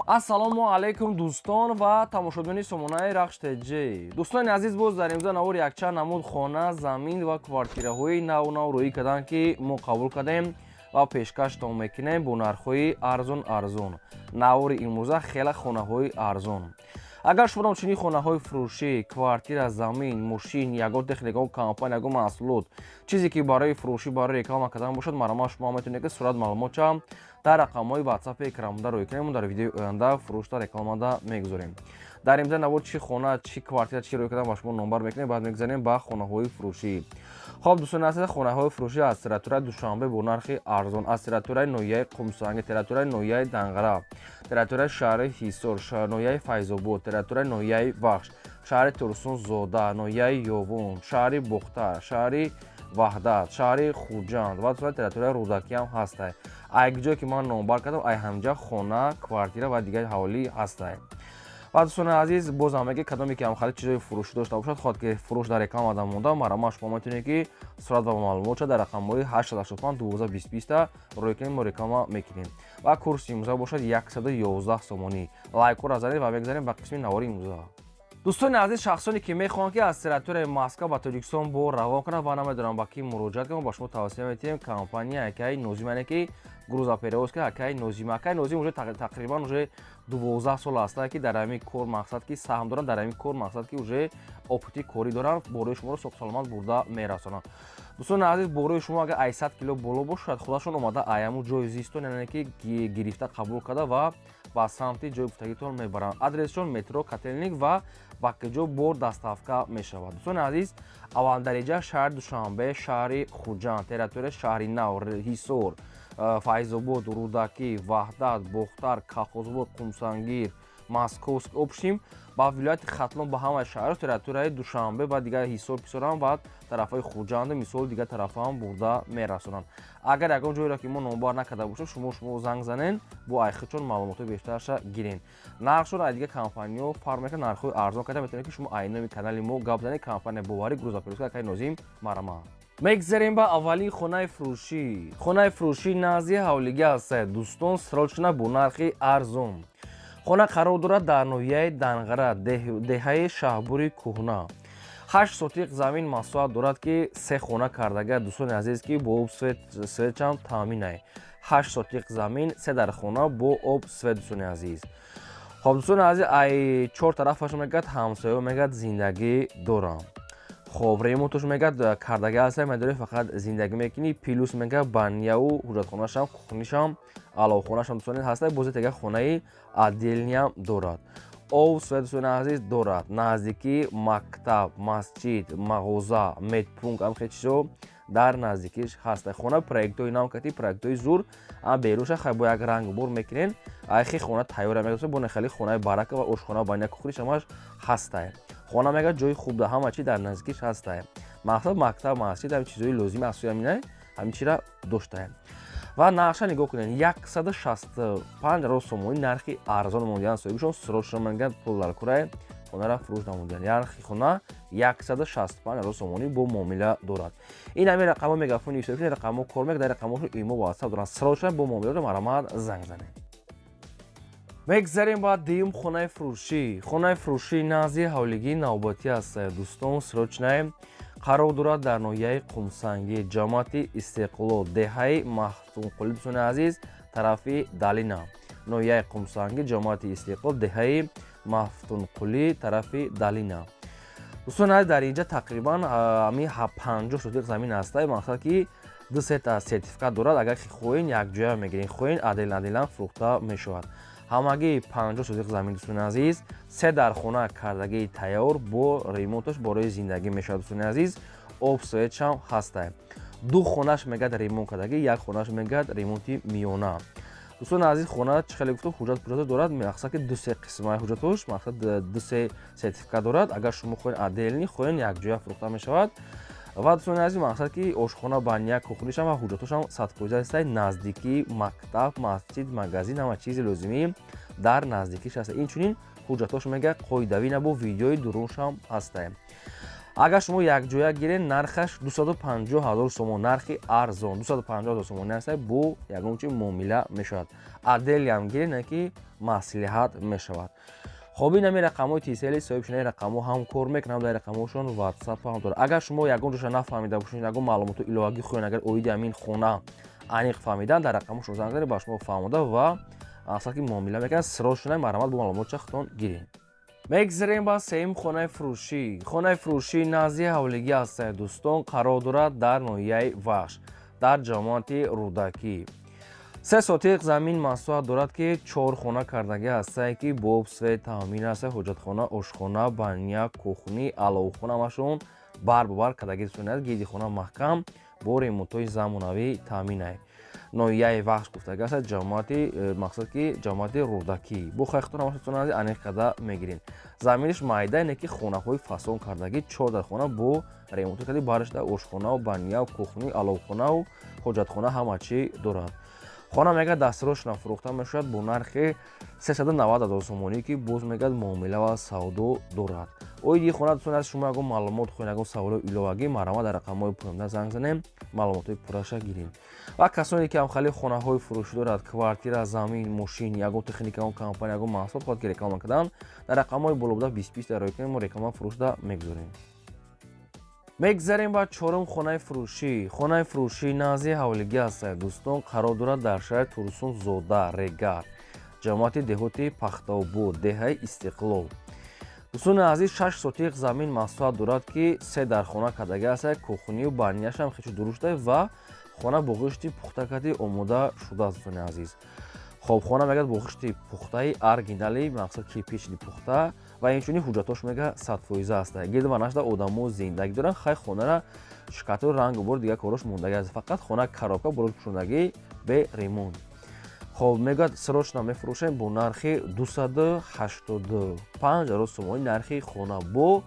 Ассалому алайкум, дӯстон ва тамошобинони сомонаи Рахш ТЖ. Дӯстони азиз, боз дар имрӯза навор якчанд намуд хона, замин ва квартираҳои наву нав рӯӣ карданд, ки мо қабул кардем ва пешкаштон мекунем бо нархҳои арзон арзон. Навори имрӯза хеле хонаҳои арзон. Агар шумо чунин хонаҳои фурӯшӣ, квартира, замин, мошин, ягон техника, ягон компания, ягон маҳсулот, чизе ки барои фурӯшӣ, барои реклама кардан бошад, марҳамат, шумо метавонед, ки сурат маълумотча дар рақамҳои ватсапи экранбуда рӯй кунем. Дар видеои оянда фурӯшта, рекламада мегузорем. Дар имза навор чӣ хона, чӣ квартира, чӣ рӯй кардан ба шумо номбар мекунем, баъд мегузарем ба хонаҳои фурӯшӣ. Хоб, дӯстони азиз, хонаҳои фурӯшӣ аз территорияи Душанбе бо нархи арзон, аз территорияи ноҳияи Қумсанги, территорияи ноҳияи Данғара, территорияи шаҳри Ҳисор, ноҳияи Файзобод, территорияи ноҳияи Вахш, шаҳри Турсунзода, ноҳияи Ёвон, шаҳри Бохтар, шаҳри Ваҳдат, шаҳри Хуҷанд ва территорияи Рӯдакиам ҳастай. Ай ҷое ки ман номбар кардам, ай ҳамҷа хона, квартира ва дигар ҳавлӣ ҳастай. Ва дӯстони азиз, боз ҳам меги, кадоме ки ҳамхали чизои фурӯшӣ дошта бошад, хоҳад ки фурӯш дар реклама монда, марҳамат, шумо метавонед, ки сурат ва маълумотша дар рақамҳои 885 12 20 20 рӯй кунем, мо реклама мекунем. Ва курси имрӯза бошад 111 сомонӣ. Лайкҳоро занед ва мегзарем ба қисми навори имрӯза. Дӯстони азиз, шахсоне ки мехоҳанд, ки аз территорияи Москва ба Тоҷикистон бор равон кунанд ва намедонам ба кӣ муроҷиат кунанд, ба шумо тавсия метиҳем компания акаи Нозим, яъне ки грузоперевозка акаи Нозим. Акаи Нозим уже тақрибан уже 12 сол ҳастанд, ки дар ҳамин кор, мақсад ки саҳм доранд дар ҳамин кор, мақсад ки уже опыти корӣ доранд, борои шуморо соҳ саломат бурда мерасонанд. Дӯстони азиз, борои шумо агар ай 100 кило боло бошад, худашон омада аяму ҷои зистон, яъне ки гирифта, қабул карда ва ба самти ҷои гуфтагитон мебаранд. Адресшон метро Котельник ва ба куҷо бор доставка мешавад. Дӯстони азиз, аввал дариҷа шаҳри Душанбе, шаҳри Хуҷанд, территорияи шаҳри Нав, Ҳисор, Файзобод, Рӯдакӣ, Ваҳдат, Бохтар, Колхозобод, Қумсангир, Московск, общем, ба вилояти Хатлон, ба ҳамаи шаҳрҳо, территорияи Душанбе ва дигар Ҳисор, Писорам ва тарафҳои Хуҷанду мисол дигар тарафҳоам бурда мерасонанд. Агар ягон ҷойро ки мо номбар накарда бошем, шумо занг занен, бо айхичон маълумотҳои бештарша гирен. Нархшон ай дигар компаниё фарқ мекунад, нархҳои арзон карда метавонед, ки шумо ай номи канали мо гап занед. Компания боварӣ, грузоперевозка акаи Нозим, марҳамат. Мегзарем ба аввалин хонаи фурӯшӣ. Хонаи фурӯшӣ назди ҳавлигӣ ҳастад, дӯстон, срочно бо нархи арзон. Хона қарор дорад дар ноҳияи Данғара, деҳаи Шаҳбури Кӯҳна. 8 сотиқ замин масоҳат дорад, ки се хона кардага, дӯстони азиз, ки бо об, светчам таъминай. 8 сотиқ замин, се дар хона бо об, свет, дӯстони азиз. Хоб, дӯстони азиз, ай чор тарафаш мегӯяд ҳамсоё, мегӯяд зиндагӣ дорам. Хоб, ремонтош мегӯяд кардага ҳаста, медори фақат зиндагӣ мекунӣ. Плюс мегӯяд баняу ҳуҷҷатхонашам, кухнишам, аловхонашам, дӯстони, ҳаста. Боз тега хонаи отдельныйам дорад. Об, свет, дӯстони азиз, дорад. Наздикии мактаб, масҷид, мағоза, медпункт, ам хел чизо дар наздикиш ҳаста. Хона проектҳои нав кати, проектҳои зур, ам беруша хай бо як ранг бор мекунен, айхи хона тайёра мегӯяд, бо нахали хонаи барака ва ошхона, баня, кухниш ҳамаш ҳастай. Хона мегӯяд ҷои хуб да, ҳама чи дар наздикиш ҳастай. Мақсад мактаб, масҷид, ҳамин чизҳои лозими аз сӯи ҳамина, ҳамин чира доштаем. Ва нақша нигоҳ кунед, 165 000 сомонӣ нархи арзон мондиан соҳибшон. Срочно мегӯяд пул дар курай, хонара фурӯш намудиан. Нархи хона 165 000 сомонӣ бо муомила дорад. Ин ҳамин рақамҳо мегафони ҳисобшон, рақамҳо кор мекунад, дар рақамҳошон имо, ватсап доранд. Срочно бо муомила, марҳамат, занг занед. Мегзарем ба дуюм хонаи фурӯшӣ. Хонаи фурӯшӣ назди ҳавлигии навбатӣ аст, дӯстон, срочное. Қарор дорад дар ноҳияи Қумсангӣ, ҷамоати Истиқлол, деҳаи Маҳтумқулӣ, дӯстони азиз, тарафи Далина. Ноҳияи Қумсангӣ, ҷамоати Истиқлол, деҳаи Мафтунқулӣ, тарафи Далина. Дӯстони азиз, дар инҷа тақрибан ҳамин 50 сотиқ замин ҳаста, мақсад ки ду сета сертификат дорад. Агар хоҳен, якҷоя мегирен, хоҳен, отдельно отдельно фурӯхта мешавад. Ҳамагӣ 50 сотиқ замин, дӯстони азиз, се дар хона кардагии тайёр бо ремонташ барои зиндагӣ мешавад. Дӯстони азиз, об, светшам ҳастай. Ду хонаш мегӯяд ремонт кардагӣ, як хонаш мегӯяд ремонти миёна. Дӯстони азиз, хона чӣ хеле гуфтам, ҳуҷҷат пуҷҷато дорад, мақсад ки ду се қисмаи ҳуҷҷатош, мақсад ду се сертификат дорад. Агар шумо хоҳед отдельный, хоҳед, якҷоя фурӯхта мешавад. Ва дӯстони азиз, мақсад ки ошхона, баня, кухнишам ва ҳуҷҷатошам 100% ҳастай. Наздикии мактаб, масҷид, магазин, ҳама чизи лозимӣ дар наздикиш ҳаста. Инчунин ҳуҷҷатош мегӯяд қоидавӣ набо, видеои дуруншам ҳастай. Агар шумо якҷоя гиред, нархаш 250 ҳазор сомон, нархи арзон 250 ҳазор сомонӣ аст, бо ягон чи муомила мешавад. Отдельно гиред, не ки маслиҳат мешавад. Хоб, ин ҳамин рақамҳои Тисели соҳибшунаи рақамҳо ҳам кор мекунам, дар рақамҳошон WhatsApp ҳам дорад. Агар шумо ягон ҷоша нафаҳмида бошед, ягон маълумоту иловагӣ хоҳед, агар оиди ҳамин хона аниқ фаҳмидан, дар рақамҳошон занг занед, ба шумо фаҳмода ва асл ки муомила мекунад. Срочно марҳамат, бо маълумотча худтон гиред. Мегзарем ба сеюм хонаи фурӯшӣ. Хонаи фурӯшӣ назди ҳавлигӣ ҳастад, дӯстон, қарор дорад дар ноҳияи Вахш, дар ҷамоати Рӯдакӣ. 3 сотиқ замин масоҳат дорад, ки 4 хона кардагӣ ҳастае, ки бо свет таъмин аст, ҳоҷатхона, ошхона, баня, кухни, аловхона ҳамашон бар ба бар кардагӣ дӯстони, гирди хона маҳкам бо ремонтҳои замонавӣ таъминай. Ноҳияи Вахш гуфтагӣ аст, ҷамоати мақсад ки ҷамоати Рӯдакӣ. Бо хайхтон ҳамашон аниқ карда мегирем. Заминиш майда, ине ки хонаҳои фасон кардагӣ, 4 дар хона бо ремонт карди, барашда ошхонау, баняу, кухни, аловхонау, ҳоҷатхона ҳама чӣ дорад. Хона мегӯяд дастрочно фурӯхта мешавад бо нархи 390 ҳазор сомонӣ, ки боз мегӯяд муомила ва савдо дорад. Оиди хона, дӯстони азиз, шумо ягон маълумот хоҳед, ягон саволои иловагӣ, марҳамат, дар рақамҳои поёнда занг занем, маълумотҳои пурраша гирем. Ва касоне ки ҳамхали хонаҳои фурӯшӣ дорад, квартира, замин, мошин, ягон техника, ягон компания, ягон маҳсулот хоҳад ки реклама кардан, дар рақамҳои боло буда 20 20 дар роҳи кунем, мо реклама фурӯшда мегузорем. Мегзарем ба чорум хонаи фурӯшӣ. Хонаи фурӯшӣ назди ҳавлигӣ ҳастад, дӯстон, қарор дорад дар шаҳри Турсунзода, Регар, ҷамоати деҳоти Пахтаобод, деҳаи Истиқлол. Дӯстони азиз, 6 сотиқ замин масоҳат дорад, ки 3 дар хона кардагӣ ҳастад, кухнию баняшам хечу дурушта ва хона бо ғишти пухта кардӣ омода шудааст, дӯстони азиз. Хоб, хона мегӯяд бо ғишти пухтаи оригинали, мақсад кирпични пухта ва инчунин ҳуҷҷатҳош мега 100% аст. Гирд ва нашда одамо зиндагӣ доранд, хай хонара шикату рангу бор дигар корош мондагӣ аст, фақат хона коробка боло пӯшондагӣ бе ремонт. Хоб, мегӯяд срочно мефурӯшем бо нархи 285 ҳазор сомонӣ нархи хона. Бо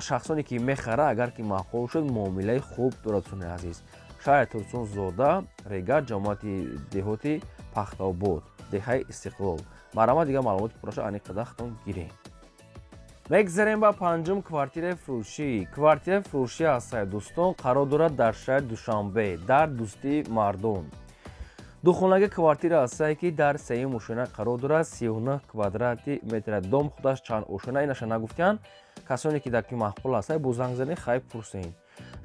шахсоне ки мехара, агар ки маъқул шуд, муомилаи хуб дорад, дӯстони азиз. Шаҳри Турсунзода, Регар, ҷамоати деҳоти Пахтаобод, деҳаи Истиқлол. Марҳамат, дигар маълумоти пурраша аниқ карда худтон гирем. Мегзарем ба панҷум квартираи фурӯшӣ. Квартираи фурӯшӣ ҳастад, дӯстон, қарор дорад дар шаҳри Душанбе, дар Дӯстии мардум. Духонаги квартира ҳастае, ки дар сеюм ошёна қарор дорад, 39 квадрати метр. Дом худаш чанд ошёна инаша нагуфтиянд. Касоне ки дар ки маъқул ҳастае, бо занг занед, хайр пурсед.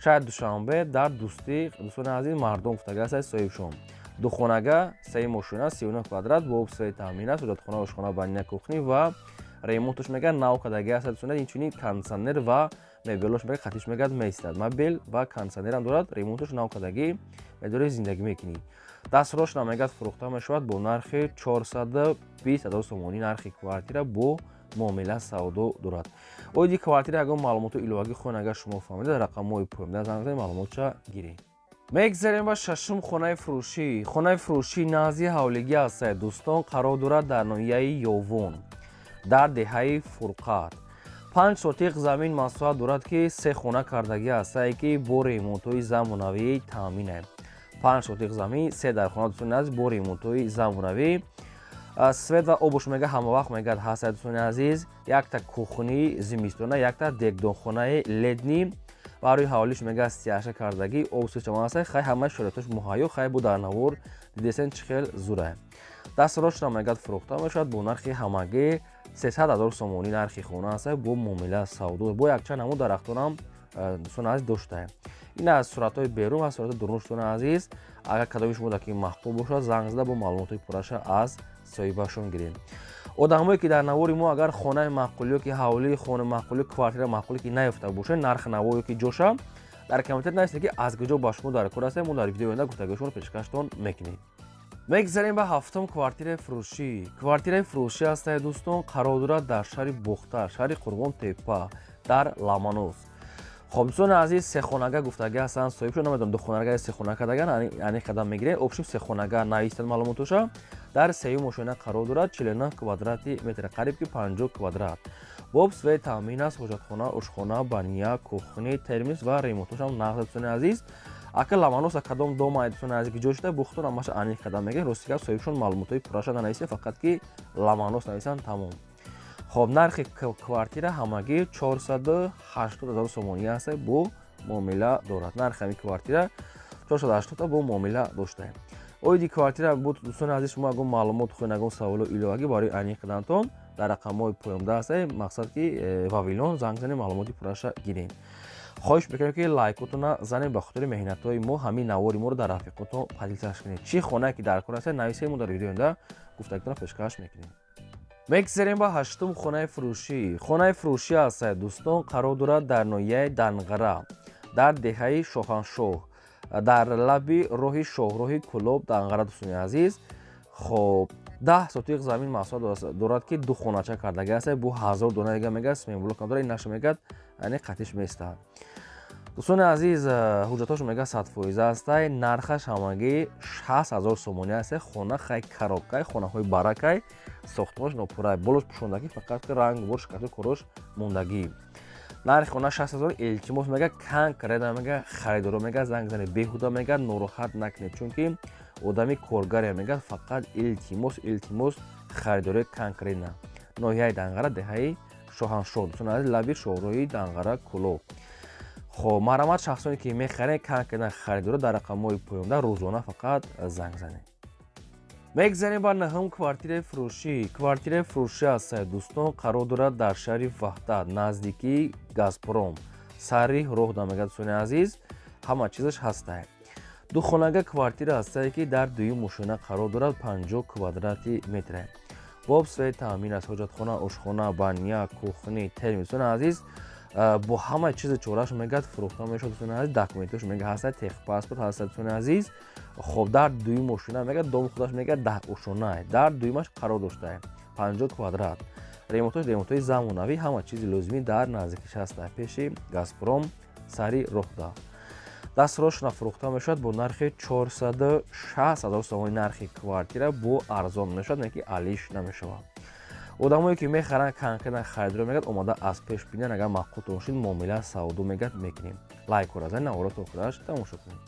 Шаҳри Душанбе, дар Дӯстӣ, дӯстони азиз, мардум гуфтага ҳастае соҳибшон. Духонага сеюм ошёна, 39 квадрат, бо свет таъмин аст, ҳоҷатхона, ошхона, баня, кухни ва ремонташ мегӯяд нав кардагӣ аст, дӯстони, инчунин кондитсионер ва мебелош мегӯяд қатиш мегӯяд меистад. Мебел ва кондитсионерам дорад, ремонташ нав кардагӣ, медори зиндагӣ мекунӣ. Дастрочно мегӯяд фурӯхта мешавад бо нархи 420 ҳазор сомонӣ нархи квартира, бо муомила савдо дорад. Оиди квартира ягон маълумоту иловагӣ хоҳед, агар шумо фаҳмида, рақамҳои поёнда занг занед, маълумотча гиред. Мегзарем ба шашум хонаи фурӯшӣ. Хонаи фурӯшӣ назди ҳавлигӣ ҳастад, дӯстон, қарор дорад дар ноҳияи Ёвон, дар деҳаи Фурқат. 5 сотиқ замин масоҳат дорад, ки 3 хона кардагӣ ҳастае, ки бо ремонтҳои замонавӣ таъминае. 5 сотиқ замин, 3 дар хона, дӯстони азиз, бо ремонтҳои замонавӣ. Свет ва обуш мега ҳама вақт мегӯяд ҳастад, дӯстони азиз. Якта кухни зимистона, якта дегдонхонаи ледни ва рӯи ҳавлиш мега стяжка кардагӣ, об сучаман аст, хай ҳамаи шароитош муҳайё, хай бу дар навор дидесен чӣ хел зурае. Дастрочно мегӯяд фурӯхта мешавад бо нархи ҳамагӣ 300 ҳазор сомонӣ нархи хона аст, бо муомила савдо, бо якчанд ҳамун дарахтонам, дӯстони азиз, доштаем. Ин аз суратҳои берун ва суратҳои дурун, дӯстони азиз. Агар кадоми шумо дар ки маъқул бошад, занг зада бо маълумотҳои пурраша аз соҳибашон гирем. Одамое ки дар навори мо агар хонаи маъқулиё ки ҳавлии хона маъқулӣ, квартира маъқулӣ ки наёфта бошед, нархи навое ки ҷоша дар комментар нависед, ки аз куҷо ба шумо дар кор ҳастем, мо дар видеои оянда гуфтагиҳои шуморо пешкаштон мекунем. Мегзарем ба ҳафтум квартираи фурӯшӣ. Квартираи фурӯшӣ ҳастае, дӯстон, қарор дорад дар шаҳри Бохтар, шаҳри Қурғон-Теппа, дар Ламанос. Хоб, дӯстони азиз, сехонага гуфтагӣ ҳастанд соҳибшон, намедонам духонага сехона кардаган, аниқ қадам мегирем. Общем, сехонага навистанд маълумотоша. Дар сеюм ошёна қарор дорад, 49 квадрати метр, қариб ки 50 квадрат. Бо свет таъмин аст, ҳоҷатхона, ошхона, баня, кухни, термис ва ремонтошам нағз, дӯстони азиз. Ака Ламаноса кадом дома, дӯстони азиз, ки ҷой шуда, бухтон ҳамаша аниқ қадам мегирем. Рости гап, соҳибшон маълумотҳои пурраша нанависем, фақат ки Ламанос нависанд, тамом. Хоб, нархи квартира ҳамагӣ 480 ҳазор сомонӣ аст, бо муомила дорад. Нархи ҳамин квартира 480 бо муомила доштаем. Оиди квартира буд, дӯстони азиз, шумо ягон маълумот хоҳед, ягон саволу иловагӣ барои аниқ кардантон дар рақамҳои поёнда аст, мақсад ки Вавилон занг занед, маълумоти пурраша гирем. Хоҳиш мекунем, ки лайкотона занед ба хотири меҳнатҳои мо, ҳамин навори моро дар рафиқотон поделиться кунед. Чӣ хонае ки дар кор аст, нависед, мо дар видеоинда гуфтагитона пешкаш мекунем. Мегзарем ба ҳаштум хонаи фурӯшӣ. Хонаи фурӯшӣ аст, дӯстон, қарор дорад дар ноҳияи Данғара, дар деҳаи Шоҳаншоҳ, дар лаби роҳи шоҳроҳи Кӯлоб Данғара, дӯстони азиз. Хоб, 10 сотиқ замин масоҳат дорад, ки ду хонача кардаги аст, бу 1000 дона дига мегӯяд, сменблок дорад, ин наша мегӯяд, яъне қатиш местад. Дӯстони азиз, ҳуҷҷатҳошо мегӯяд 100% астай, нархаш ҳамагӣ 60 ҳазор сомонӣ аст. Хона хай коробкай, хонаҳои баракай, сохтмонаш нопурай, болош пӯшондагӣ, фақат ранг бор шикасту корош мондагӣ. Нархи хона 60 ҳазор. Илтимос мега, конкретно мега, харидоро мега занг занед, беҳуда мега нороҳат накунед, чунки одами коргаре мега, фақат илтимос, илтимос, харидори конкретно. Ноҳияи Данғара, деҳаи Шоҳаншоҳ, дӯстони азиз, лаби шоҳроҳи Данғара Кӯлоб. Хоб, марҳамат, шахсоне ки мехаред, конкретно харидоро дар рақамҳои поёнда рӯзона фақат занг занед. Мегзарем ба наҳум квартираи фурӯшӣ. Квартираи фурӯшӣ аст, дӯстон, қарор дорад дар шаҳри Ваҳдат, наздикии Газпром, сари роҳ да мегӯяд, дӯстони азиз, ҳама чизаш ҳастай. Духонага квартира ҳастае, ки дар дуюм ошёна қарор дорад, 50 квадрати метре. Бо об свет таъмин аст, ҳоҷатхона, ошхона, баня, кухни, термос, дӯстони азиз, бо ҳамаи чизи чораш мегӯяд фурӯхта мешавад, дӯстони азиз, документош мега ҳаста, техпаспорт ҳаста, дӯстони азиз. Хоб, дар дуюм ошёна мегӯяд, дом худаш мегӯяд 10 ошёнае, дар дуюмаш қарор доштае, 50 квадрат. Ремонтош ремонтҳои замонавӣ, ҳама чизи лозимӣ дар наздикиш ҳаста, пеши Газпром, сари роҳда. Дастрошона фурӯхта мешавад бо нархи 460 ҳазор сомонӣ. Нархи квартира бо арзон мешавад, не ки алиш намешавад. Одамое ки мехаранд, конкретно харидоро мегӯяд омода аз пеш бинанд, агар маъқултон шуд, муомила савдо мегӯяд мекунем. Лайкора занед, наворо то охираш тамошо кунед.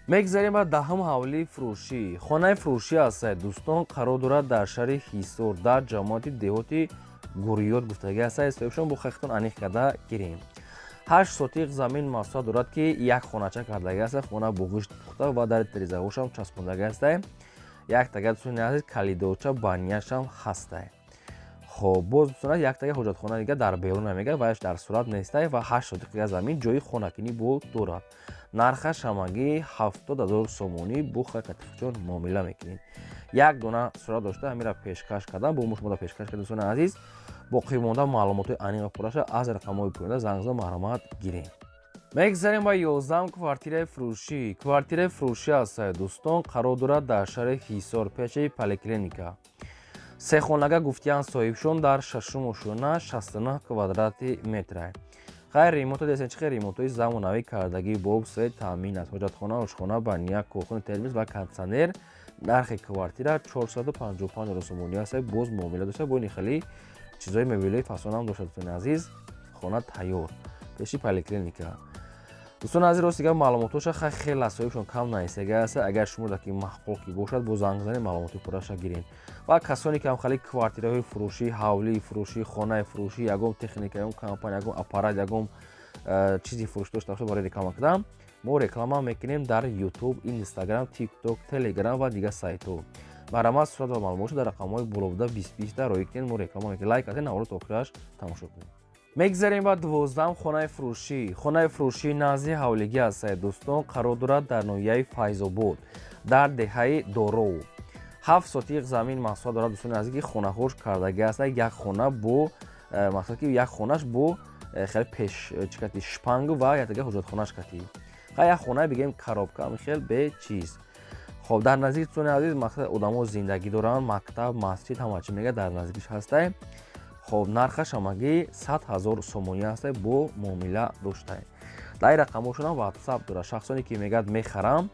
Мегзарем ба даҳум ҳавлии фурӯшӣ. Хонаи фурӯшӣ аст, дӯстон, қарор дорад дар шаҳри Ҳисор, дар ҷамоати деҳоти Гурёд гуфтагӣ аст, соҳибшон бо хахтон аниқ карда гирем. 8 сотиқ замин масоҳат дорад, ки як хонача кардагӣ аст, хона бо гӯшт пухта ва дар тирезаҳошам часпондагӣ аст. Як тага, дӯстони азиз, калидорча баняшам ҳастай. Хоб, боз, дӯстон, як тага ҳоҷатхона дига дар берун мегӯяд, ваяш дар сурат нестай ва 8 сотиқ дига замин ҷои хонакинӣ бо дорад. Нархаш ҳамагӣ 70 ҳазор сомонӣ, бо хакатихчон муомила мекунед. Як дона сурат дошта ҳамира пешкаш кардам, бо мушмода пешкаш кардам, дӯстони азиз. Боқимонда маълумотҳои аниқ ва пурраша аз рақамҳои поёнда занг зада марҳамат гирем. Мегзарем ба 11-ум квартираи фурӯшӣ. Квартираи фурӯшӣ аст, дӯстон, қарор дорад дар шаҳри Ҳисор, пеши поликлиника. Сехонага гуфтиянд соҳибшон, дар шашум ошёна, 69 квадрати метра. Хайр, ремонто десен, чӣ хел ремонтҳои замонавӣ кардагӣ, бо об свет таъмин аст, ҳоҷатхона, ошхона, баня, кухни, термос ва кондитсионер. Нархи квартира 455 ҳазор сомонӣ аст, боз муомила дошта, бо ин хеле чизҳои мебелии фасонам дошта, дӯстони азиз, хона тайёр, пеши поликлиника. Дӯстони азиз, рост дигар маълумотҳоша хай хеле соҳибшон кам наистага аст. Агар шумо ки маъқул ки бошад, бо занг занед, маълумоти пурраша гирем. Ва касоне ки ҳам хеле квартираҳои фурӯшӣ, ҳавлии фурӯшӣ, хонаи фурӯшӣ, ягон техника, ягон компания, ягон аппарат, ягон чизи фурӯшӣ дошта бошад барои реклама кардан, мо реклама мекунем дар YouTube, Instagram, TikTok, Telegram ва дигар сайтҳо. Марҳамат, сурат ва маълумотшо дар рақамҳои болобуда 20 20 роӣ кунед, мо реклама мекунем. Лайк кардед, наворо то охираш тамошо кунед. Мегзарем ба 12-ам хонаи фурӯшӣ. Хонаи фурӯшӣ назди ҳавлигӣ аст, дӯстон, қарор дорад дар ноҳияи Файзобод, дар деҳаи Доров. 7 сотиқ замин масоҳат дорад, дӯстони азиз, ки хонаҳош кардагӣ аст, як хона бо мақсад ки як хонаш бо хеле пеш чӣ кати шпанг ва якдига ҳоҷатхонаш кати. Хай, як хона бигем коробка, хел бе чиз. Хоб, дар наздики, дӯстони азиз, мақсад одамо зиндагӣ доранд, мактаб, масҷид, ҳама чӣ мега дар наздикиш ҳастай. Хоб, нархаш ҳамагӣ 100 ҳазор сомонӣ ҳастай, бо муомила доштай. Дар ин рақамҳошонам WhatsApp дорад. Шахсоне ки мегӯяд мехарам,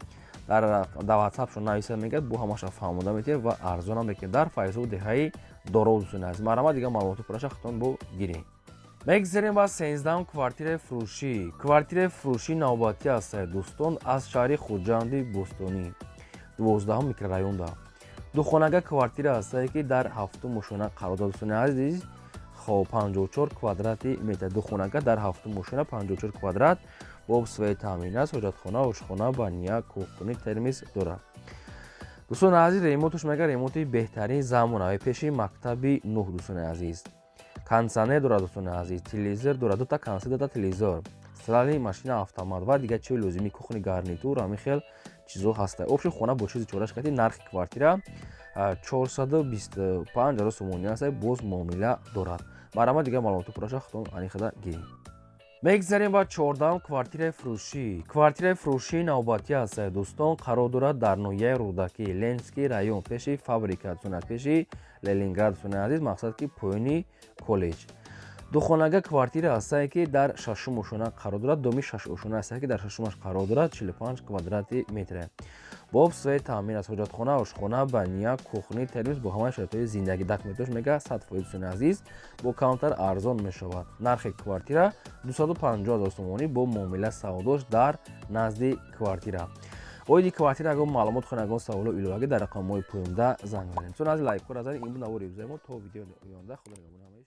дар WhatsAppшон нависад, мегӯяд бо ҳамаша фаҳмода метиҳад ва арзонам мекунед дар Файзобод, деҳаи Доров, дӯстони азиз. Марҳамат, дигар маълумоти пурраша худтон бо гирем. Мегзарем ба 13-ам квартираи фурӯшӣ. Квартираи фурӯшӣ навбатӣ аст, дӯстон, аз шаҳри Хуҷанди Бӯстонӣ, 12-ум микрорайонда. Духонага квартира ҳастае, ки дар ҳафтум ошёна қарор дорад, дӯстони азиз. Хоб, 54 квадрати метр, духонага дар ҳафтум ошёна, 54 квадрат, бо свет таъмин аст, ҳоҷатхона, ошхона, баня, кухни, термис дорад. Дӯстони азиз, ремонташ мега ремонти беҳтарин, замонавӣ, пеши мактаби нуҳ. Дӯстони азиз, кондитсионер дорад, дӯстони азиз, телевизор дорад, дута кондитсионер, дута телевизор, стиральный машина автомат ва дигар чизи лозимӣ, кухни гарнитур, ҳамин хел чизо ҳаста. Общий хона бо чизи чораш кати нархи квартира 425 ҳазор сомонӣ аст, боз муомила дорад. Марҳамат, дигар маълумоти пурраша худтон анихада гирем. Мегзарем ба 14-ам квартираи фурӯшӣ. Квартираи фурӯшии навбатӣ аст, дӯстон, қарор дорад дар ноҳияи Рӯдакӣ, Ленинский район, пеши фабрика, дӯстони, пеши Ленинград, дӯстони азиз, мақсад ки поёни коллеҷ. Духонага квартира ҳастае, ки дар шашум ошёна қарор дорад, доми шаш ошёна ҳастае, ки дар шашумаш қарор дорад, 45 квадрати метре, бо свет таъмин аст, ҳоҷатхона, ошхона, баня, кухни, термис бо ҳамаи шароитҳои зиндагӣ. Документош мега 100%, дӯстони азиз, бо камтар арзон мешавад. Нархи квартира 250 ҳазор сомонӣ, бо муомила савдош дар назди квартира. Оиди квартира ягон маълумот хоҳед, ягон саволу иловагӣ, дар рақамҳои поёнда занг занед. Дӯстони азиз, лайкҳоро занед. Ин буд навори имрӯзаи мо. То видеои оянда, Худо нигаҳбони.